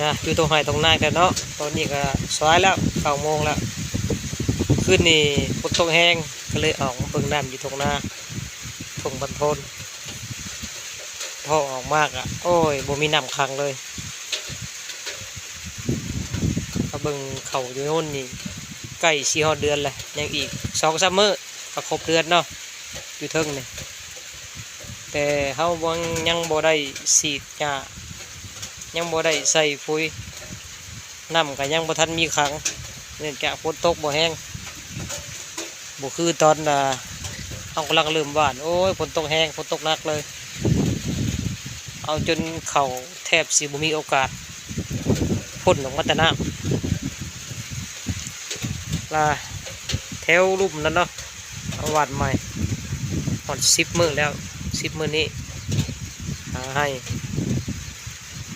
ນະ ຢູ່ທົ່ງໄຮ່ທົ່ງນາແລ້ວເນາະ. ຕອນນີ້ກໍສາຍແລ້ວ ເກົ້າໂມງແລ້ວ. ຄືນນີ້ຝົນຕົກແຮງ ກໍເລີຍອອກມາເບິ່ງນ້ຳຢູ່ທົ່ງນາ ທົ່ງບ້ານໂພນ. ພໍອອກມາກະ ໂອ້ຍ ບໍ່ມີນ້ຳຂັງເລີຍ. ມາເບິ່ງເຂົ້າຢູ່ໂນ່ນນີ້ ໃກ້ຊິຮອດເດືອນແລ້ວ ຍັງອີກສອງສາມມື້ກໍຄົບເດືອນເນາະ ຢູ່ເທິງນີ້. ແຕ່ເຮົາຍັງບໍ່ໄດ້ສີດຫຍ້າ ຍັງບໍ່ໄດ້ໃສ່ປຸ໋ຍ ນ້ຳກໍຍັງບໍ່ທັນມີຂັງ ເນື່ອງຈາກຝົນຕົກບໍ່ແຮງ. ບໍ່ຄືຕອນ ອ່າ ເຮົາກຳລັງເລີ່ມຫວ່ານ ໂອ້ຍ ຝົນຕົກແຮງ ຝົນຕົກໜັກເລີຍ ເອົາຈົນເຂົ້າແທບຊິບໍ່ມີໂອກາດພົ້ນອອກມາແຕ່ນ້ຳ. ລະແຖວລຸ່ມນັ້ນເນາະ ເອົາຫວ່ານໃໝ່ ຮອດສິບມື້ແລ້ວ ສິບມື້ນີ້ ຫາໄຮ່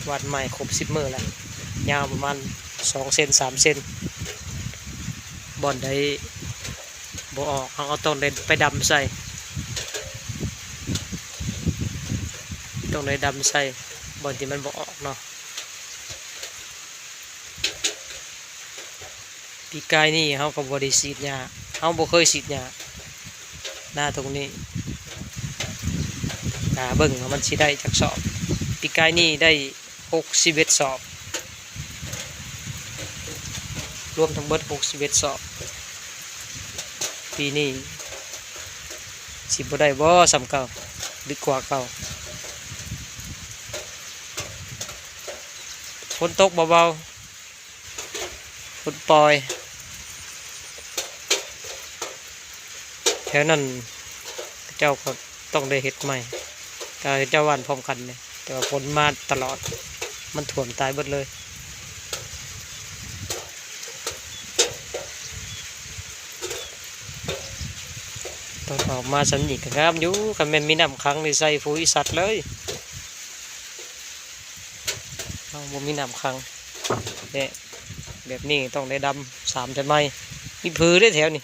ຫວ່ານໃໝ່ຄົບສິບມື້ແລ້ວ ຍາວປະມານສອງເຊັນ ສາມເຊັນ. ບ່ອນໃດບໍ່ອອກ ເຮົາກໍຕ້ອງໄດ້ໄປດຳໃສ່ ຕ້ອງໄດ້ດຳໃສ່ ບ່ອນທີ່ມັນບໍ່ອອກເນາະ. ປີກາຍນີ້ເຮົາກໍບໍ່ໄດ້ສີດຫຍ້າ ເຮົາບໍ່ເຄີຍສີດຫຍ້າ ນາທົ່ງນີ້ ກະເບິ່ງວ່າມັນຊິໄດ້ຈັກສອບ. ປີກາຍນີ້ໄດ້ຫົກສິບເອັດສອບ ລວມທັງເບິດຫົກສິບເອັດສອບ. ປີນີ້ຊິບໍ່ໄດ້ບໍ່ສ່ຳເກົ່າ ຫຼືກວ່າເກົ່າ? ຝົນຕົກເບົາໆ ຝົນປ່ອຍ ແຖວນັ້ນເຂົາເຈົ້າກໍຕ້ອງໄດ້ເຮັດໃໝ່ ແຕ່ເຂົາເຈົ້າຫວ່ານພ້ອມກັນເດ້ ແຕ່ວ່າຝົນມາຕະຫຼອດ ມັນຖ້ວມຕາຍເບິດເລີຍ. ຕອນອອກມາສ່ຳນີ້ກໍງາມຢູ່ ຄັນແມ່ນມີນ້ຳຂັງນີ້ໃສ່ປຸ໋ຍສັດເລີຍ. ເຮົາບໍ່ມີນ້ຳຂັງແທ້ ແບບນີ້ຕ້ອງໄດ້ດຳສາມເທື່ອໃໝ່. ມີຜືເດ້ແຖວນີ້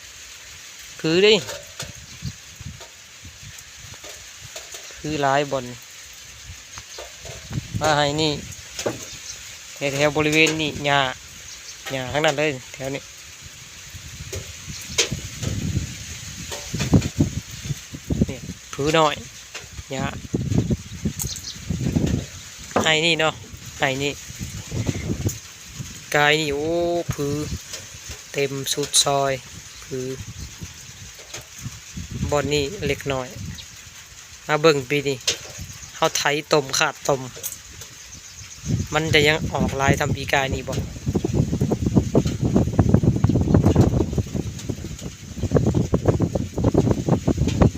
ຜືເດ້ ຜືຫຼາຍບ່ອນນີ້. ມາໄຮ່ນີ້ ແຖວ ແຖວບໍລິເວນນີ້ຫຍ້າ ຫຍ້າທັງນັ້ນເລີຍແຖວນີ້. ນີ້ຜືນ້ອຍ ຫຍ້າ ໄຮ່ນີ້ເນາະ ໄຮ່ນີ້ ກາຍນີ້ ໂອ້ ຜືເຕັມສຸດຊອຍ ຜື ບ່ອນນີ້ເລັກນ້ອຍ. ມາເບິ່ງປີນີ້ ເຮົາໄຖຕົມຂາດຕົມ ມັນຈະຍັງອອກຫຼາຍສ່ຳປີກາຍນີ້ບໍ່?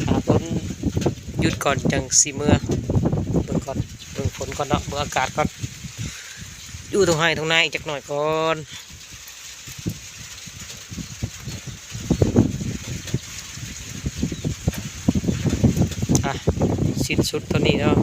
ຖ້າຝົນຢຸດກ່ອນຈັ່ງຊິເມືອ ເບິ່ງກ່ອນ ເບິ່ງຝົນກ່ອນເນາະ ເບິ່ງອາກາດກ່ອນ ຢູ່ທົ່ງໄຮ່ທົ່ງນາອີກຈັກໜ້ອຍກ່ອນ. ອ່ະ ສິ້ນສຸດເທົ່ານີ້ເນາະ